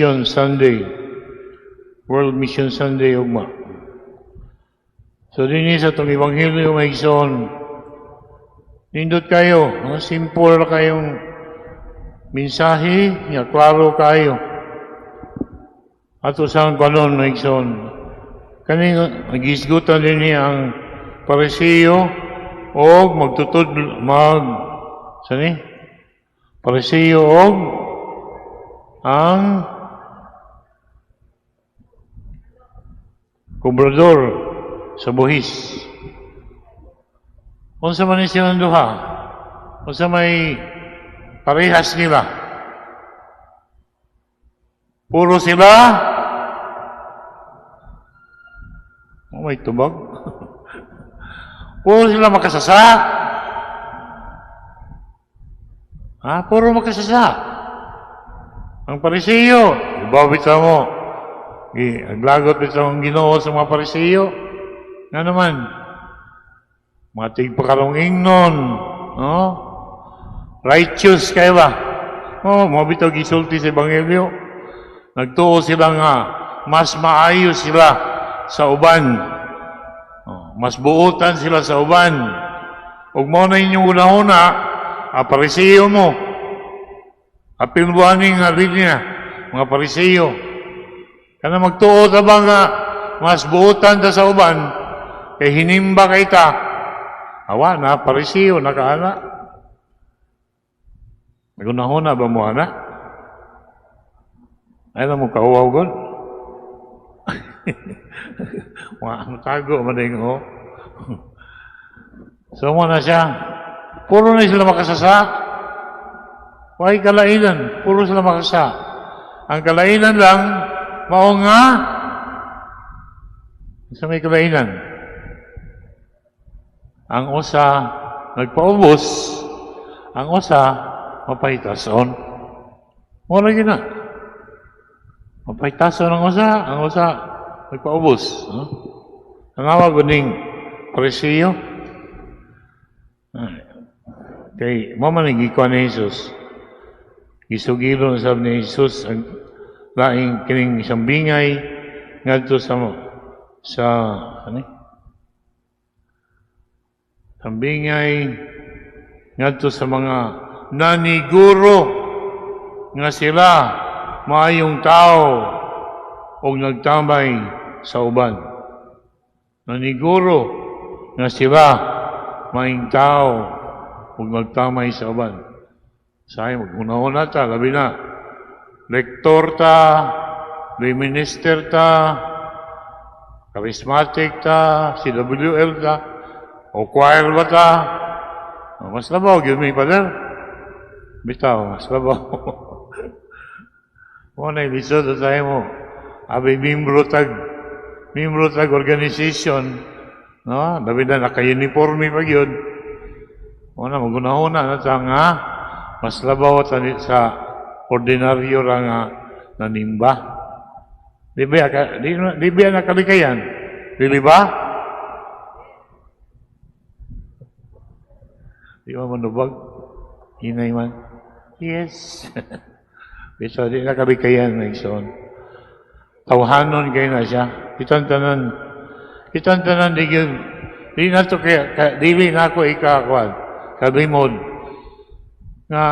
Mission Sunday. World Mission Sunday ugma. So dinhi sa atong Ebanghelyo, mga igsoon, nindot kayo, no? Simple ra kayong mensahe, nga klaro kayo. Ato sa kanon, mga igsoon, kaning nagisgutan dinhi ang Parisiyo og magtutud mag sani Parisiyo og ang kobrador sa buhis. Unsa man ni silang duha? Unsa may parehas nila? Puro sila. Oh, may tubag. Puro sila makasasa. Ha? Puro makasasa. Ang Parisiyo, ibaw bitaw mo. Aglagot bitaw ang Ginoo sa mga Parisiyo. Nga naman, mga tigpakarong ingnon, no? Righteous kayo ba? Oh, mga bitaw gisulti sa Ebanghelyo. Nagtuo sila nga, mas maayo sila sa uban. Oh, mas buotan sila sa uban. Ug mao na inyong una-una, Parisiyo mo. Apil buhaning nga linya, mga Parisiyo. Kana magtuo ta ba nga mas buotan ta sa uban, kay hinimba kay ta. Awa na, Parisiyo, nakaana. Nagunahuna ba mo, ana? Ay na mo kauwaw gud. Wa tago man ding oh. So mo na siya. Puro na sila makasasa. Why kalainan? Puro sila makasasa. Ang kalainan lang, mao nga sa may kalainan. Ang usa nagpaubos, ang usa mapahitason. Mao lagi na. Mapahitason ang usa nagpaubos. No? Ang awa guning Parisiyo. Kay mo man gikuan ni Jesus. Gisugilon sab ni Jesus ang laing kining isang bingay ngadto sa ano? Sambingay ngadto sa mga naniguro nga sila maayong tao og nagtamay sa uban. Naniguro nga sila maayong tao ug nagtamay sa uban. Say maghuna-huna ta, labi na lektor ta, lay minister ta, charismatic ta, CWL ta, o choir ba ta? O, mas labaw, gyud mi, Father. Bitaw, mas labaw. Mo na lisod sa tayo mo. Abi membro tag organization, no? Labi na naka-uniforme pa gyud. Mo na magunahuna na ta nga mas labaw ta sa ordinaryo ra nga nanimba. Di ba di ba nakalikayan? Dili ba? Di ba manubag? Hinay man. Yes. Bisa di nakalikayan na igsoon. Tawhanon kayo na siya. Kitang tanan. Kitang tanan di gyud di na to kaya ka, dili na ako ikakuan. Kalimod. Nga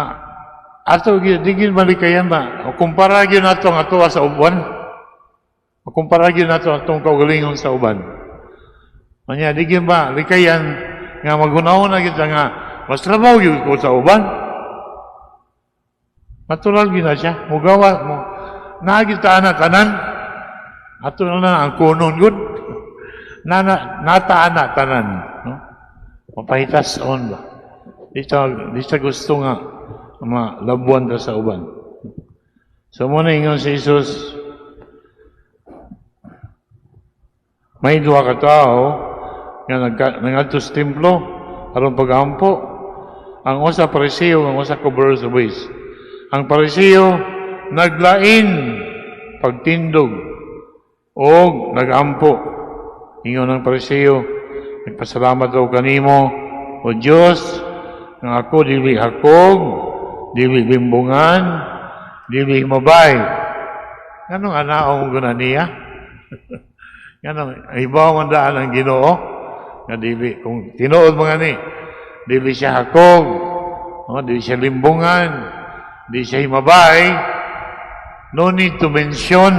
ato gyud di gyud malikayan ba? Kumpara gyud nato ang atoa sa uban. Kumpara gyud nato atong kaugalingon sa uban. Manya di gyud ba likayan nga maghunahon na gyud nga mas trabaho gyud ko sa uban. Natural gyud na siya. Mugawa mo. Naa gyud ta ana tanan. Ato na lang ang kunon gud. Nana nata ana tanan, no? Mapahitas on ba. Di sa gusto nga malabuan ta sa uban. So mo na ingon si Jesus, may duha ka tawo nga nangadto sa templo aron pag-ampo. Ang usa Parisiyo, ang usa cobrador sa buwis. Ang Parisiyo naglain pagtindog og nagampo. Ingon ang Parisiyo, nagpasalamat daw kanimo, o Dios, nga ako dili hakog, dili limbungan, dili mabay. Nganong anaong guna niya? Nganong ibaw man daan ang Ginoo? Nga dili, kung tinuod mga ni, dili siya hakog, no, dili siya limbungan, dili siya himabay, no need to mention.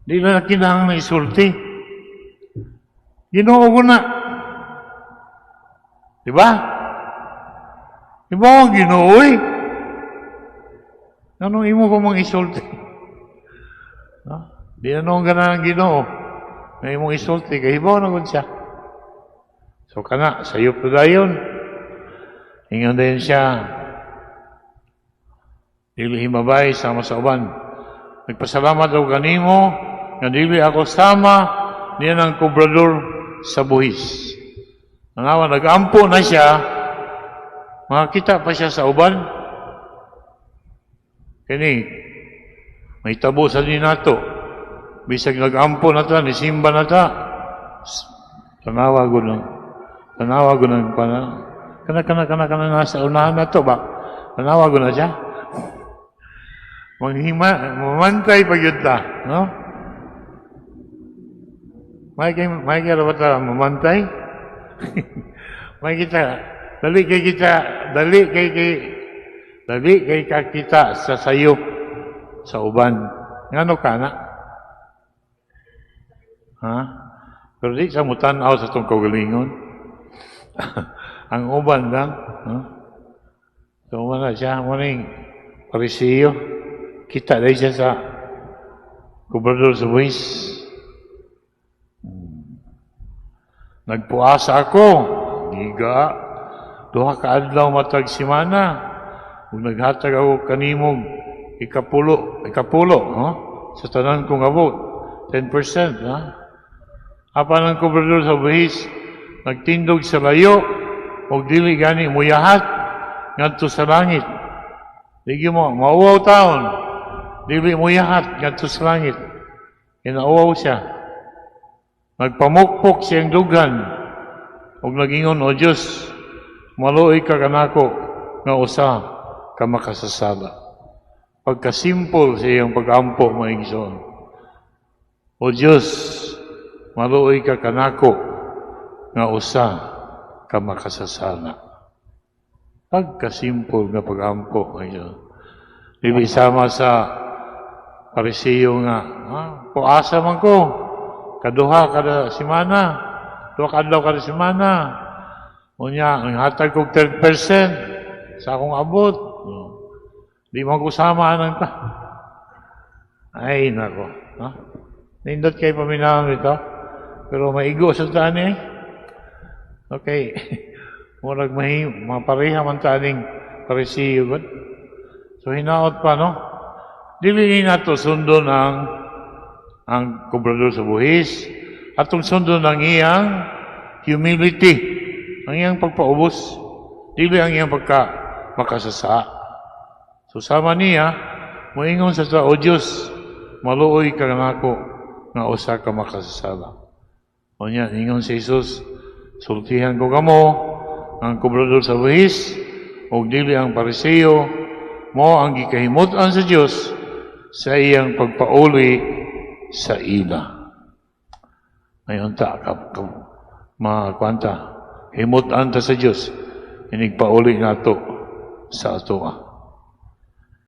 Di na kinahanglan isulti. Ginoo ko na. Di ba? Di ba ang Ginoo eh? Anong imo pa mang isulti? No? Di na noong gana ang Ginoo. Na imong isulti, kahibaw na gud siya. So kana, sayop na dayon. Ingon din siya, dili himabay sama sa uban. Nagpasalamat ako kanimo nga dili ako sama niya ng kobrador sa buhis. Nanawa, nag-ampo na siya, makakita pa siya sa uban. Kini, may tabo sa nato. Bisag nag-ampo na ta, nisimba na ta. Tanawa ko ng, tanawa ko ng, pana, kana, kana, kana, kana, nasa unahan na to ba? Tanawa ko na siya. Manghima, mamantay pa yun ta, no? May kay ba ta mamantay? May kita, dali kay kita, dali kay kakita sa sayop sa uban. Ngano ka na? Ha? Pero di sa mutanaw sa itong kaugalingon. Ang uban lang. Ha? So, na siya, muning Parisiyo. Kita dahil siya sa kobrador sa buwis. Nagpuasa ako. Giga. Duha ka adlaw matag simana. Ug naghatag ako kanimog ikapulo, ikapulo, no? Sa tanan kong abot, 10%, ha? Apan ang kobrador sa buhis, nagtindog sa layo, ug dili gani muyahat ngadto sa langit. Digi mo, mauwaw taon, dili muyahat ngadto sa langit. Kinauwaw siya. Nagpamukpok siyang dughan, ug nagingon, "O Diyos, maluoy ka kanako nga usa ka makasasala." Pagkasimple sa iyang pag-ampo, mga igsoon. "O Diyos, maluoy ka kanako nga usa ka makasasala." Pagkasimple nga pag-ampo, mga igsoon. Dili sama sa Parisiyo nga, puasa man ko, kaduha kada simana, duha ka adlaw kada simana. Unya, ang hatag kog 10% sa akong abot. Di man ko sama nang ta. Ay, nako. Ha? Nindot kay paminawon ito. Pero maigo sa tani eh. Okay. Murag mahi, mapareha man taning Parisiyo gud. So hinaot pa, no? Dili ni nato sundon ang kobrador sa buhis. Atong sundon ang iyang humility, ang iyang pagpaubos. Dili ang iyang pagka makasasa. So sama niya, moingon sa ta, "O Diyos, maluoy ka nako nga usa ka makasasala." O niya, ingon si Jesus, "Sultihan ko kamo, ang kobrador sa buhis, ug dili ang Pariseo, mo ang gikahimut-an sa Dios sa iyang pagpauli sa ila." Ngayon ta, ka, ka, mga kwanta, himut-an ta sa Dios, inigpauli nato sa atoa.